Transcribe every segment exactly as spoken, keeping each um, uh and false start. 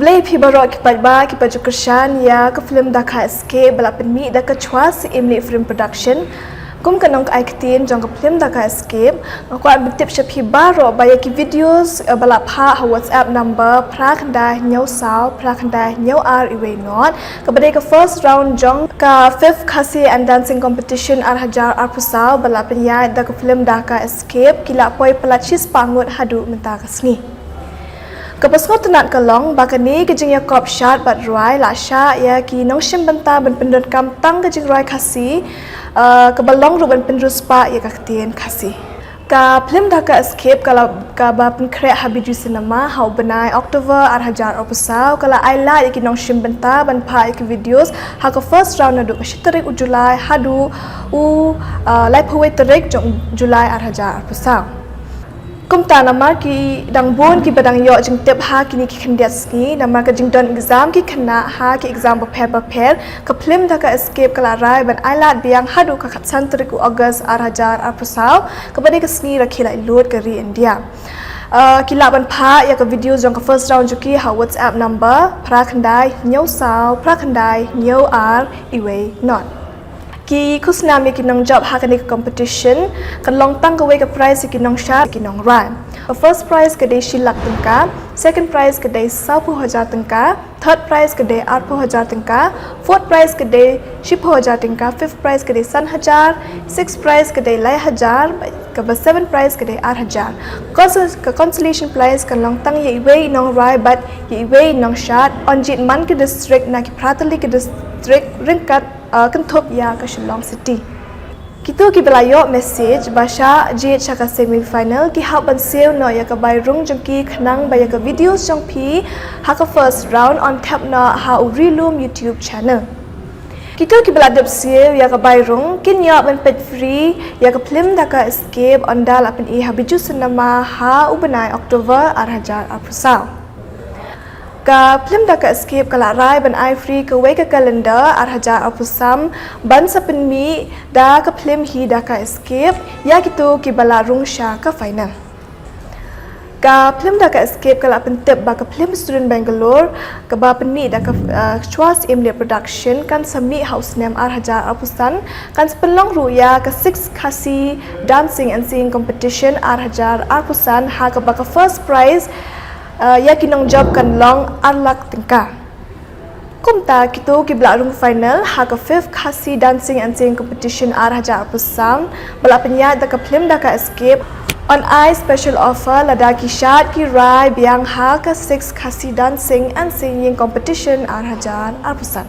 Khublei phi baroh ki paidbah kiba ju kyrshan ïa ka film Dhaka Escape ba la pynmih da ka Chwa Syiem Film Production. Kum ka nongaiktien jong ka film Dhaka Escape, nga kwah ban pyntip sha phi baroh ba ïa ki videos, eh, ba la phah ha WhatsApp number phra khyndai hynñiew saw phra khyndai hynñiew ar wei not, kaba dei ka first round jong ka fifth Khasi and Dancing Competition ar hajar arphew saw ba la pynïaid da ka film Dhaka Escape, ki la poi palat shispah ngut haduh mynta ka sngi. Kaba sngewtynnat ka long ba kane ka jingïakop shad bad rwai la shah ïa ki nongshim bynta ban pyndonkam tang ka jingrwai Khasi, eh, kaba long ruh ban pynriewspah ïa ka ktien Khasi. Ka film Dhaka Escape ka la, kaba pynkhreh ha Bijou Cinema ha u bnai October ar hajar arphew saw, ka la ailad ïa ki nongshim bynta ban phah ïa ki videos ha ka first round naduh ka shi tarik u July haduh u, eh, laiphew wei tarik jong July ar hajar arphew saw. Kumta namar ki dang bun kiba dang ïoh jingtip ha kine ki khyndiat sngi, namar ka jingdon exam ki khynnah ha ki exam bapher bapher, ka film Dhaka Escape ka la rai ban ailad biang haduh ka khatsan tarik u August ar hajar arphew saw, kaba dei ka sngi rakhe laitluid ka ri India. Eh, ki lah ban phah ïa ka video jong ka first round jong ki ha WhatsApp number phra khyndai hynñiew saw phra khyndai hynñiew ar wei not. Ki khusnam ïa ki nongjop ha kane ka competition, kan long tang kawei ka prize ïa ki nongshad, ki nongrwai. Ka first prize ka dei shi lak tyngka, second prize ka dei sawphew hajar tyngka, third prize ka dei arphew hajar tyngka, fourth prize ka dei shiphew hajar tyngka, fifth prize ka dei san hajar, sixth prize ka dei lai hajar, kaba seventh prize ka dei ar hajar. Ka cons-, ka consolation prize kan long tang ïa iwei i nongrwai bad ïa iwei i nongshad, yn jied man ka district na ki phra tylli ki district ryngkat, uh, kynthup ïa ka Shillong City. Kito kiba la ïoh message ba shah jied sha ka semi final ki hap ban siew noh ïa ka bai rung jong ki khnang ba ïa ka videos jong phi ha ka first round yn thep noh ha u Rilum YouTube channel. Kito kiba la dep siew ïa ka bai rung kin ïoh ban peit free ïa ka film Dhaka Escape ynda la pyni ha Bijou Cinema ha u bnai October ar hajar arphew saw. Ka film Dhaka Escape ka la rai ban ai free kawei ka calendar ar hajar arphew san ban sa pynmih da ka film hi Dhaka Escape ïa kito kiba la rung sha ka final. Ka film Dhaka Escape ka la pyntip ba ka film Student Bangalore kaba pynmih da ka, uh, Chwa Syiem Production kan sa mih ha u snem ar hajar arphew san, kan sa pynlong ruh ïa ka sixth Khasi Dancing and Singing Competition ar hajar arphew san ha kaba ka first prize, uh, ïa ki nongjop kan long ar lak tyngka. Kumta kito kiba la rung final ha ka fifth Khasi Dancing and Singing Competition ar hajar arphew san ba la pynïaid da ka film Dhaka Escape yn ai special offer lada ki shad ki rwai biang ha ka sixth Khasi Dancing and Singing Competition ar hajar arphew san.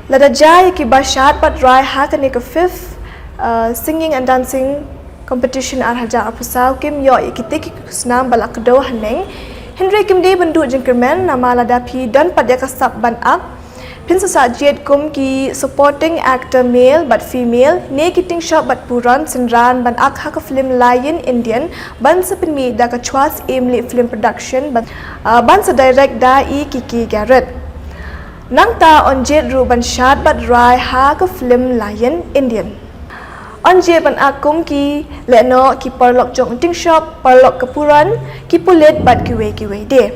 Lada jia ïa kiba shad bad rwai ha kane ka fifth, uh, Singing and Dancing Competition ar hajar arphew saw kim ïoh ïa kito ki khusnam ba la kdew haneng. Hynrei kim dei ban duh jingkyrmen namar lada phi don pat ïa ka sap ban ak, phin sa shah jied kum ki supporting actor male bad female ne ki tyngshop bad puron synran ban ak ha ka film Lion Indian ban sa pynmih da ka Chwa Syiem Film Production ban, uh, ban sa direct da i Kiki Garrett. Nangta yn jied ruh ban shad bad rwai ha ka film Lion Indian. Yn jied ban ak kum ki lehnoh ki paralok jong tyngshop, paralok ka puron, ki pulit bad kiwei kiwei de.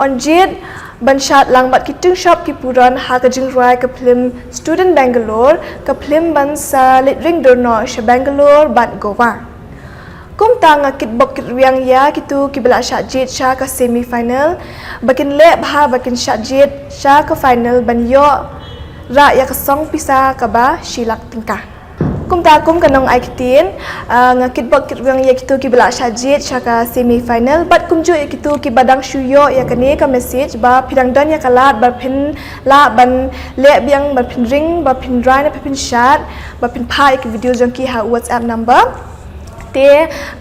Yn jied ban shad lang bad ki tyngshop ki puron ha ka jingrwai ka film Student Bangalore, ka film ban sa leit ring dur noh sha Bangalore bad Goa. Kumta nga kitbok kitrwiang ïa kito kiba la shah jied sha ka semi final ba kin leh bha ba kin shah jied sha ka final ban ïoh rah ïa ka song pisa kaba shi lak tyngka. Kumta kum ka nongai ktien, ah, nga kitbok kitrwiang ïa kito kiba la shah jied sha ka semi final bad kumjuh ïa kito kiba dang shu ïoh ïa kane ka message ba phi dang don ïa ka lad ba phin lah ban leh biang, ba phin ring, ba phin rwai ne ba phin shad, ba phin phah ïa ki video jong ki ha WhatsApp number. Te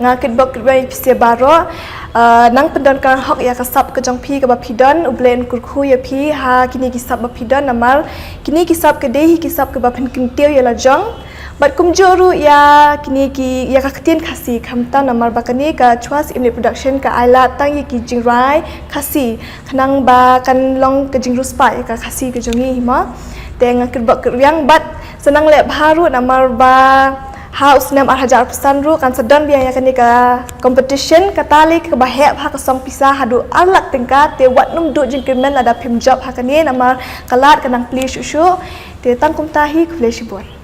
nga kitbok kitrwiang ïa phi baroh, ah, nang pyndonkam hok ïa ka sap ka jong phi kaba phi don, U Blei un kyrkhu ïa phi ha kine ki sap ba phi don namar kine ki sap ka dei hi ki sap kaba pynkyntiew ïa la jong. Bad kumjuh ruh ïa kine ki, ïa ka ktien Khasi khamtam namar ba kane ka Chwa Syiem Production ka ai lad tang ïa ki jingrwai Khasi khnang ba kan long ka jingriewspah ïa ka Khasi ka jong ngi hi mo. Te nga kitbok kitrwiang bad sa nang leh bha ruh namar ba Ha u snem ar hajar arphew san ruh kan sa don biang ïa kane ka competition, kata lei kaba heh ha ka song pisa haduh ar lak tyngka. Te wat nym duh jingkyrmen lada phim jop ha kane, namar ka lad ka nang plie shuh shuh. Te tang kumta hi, khublei shibun.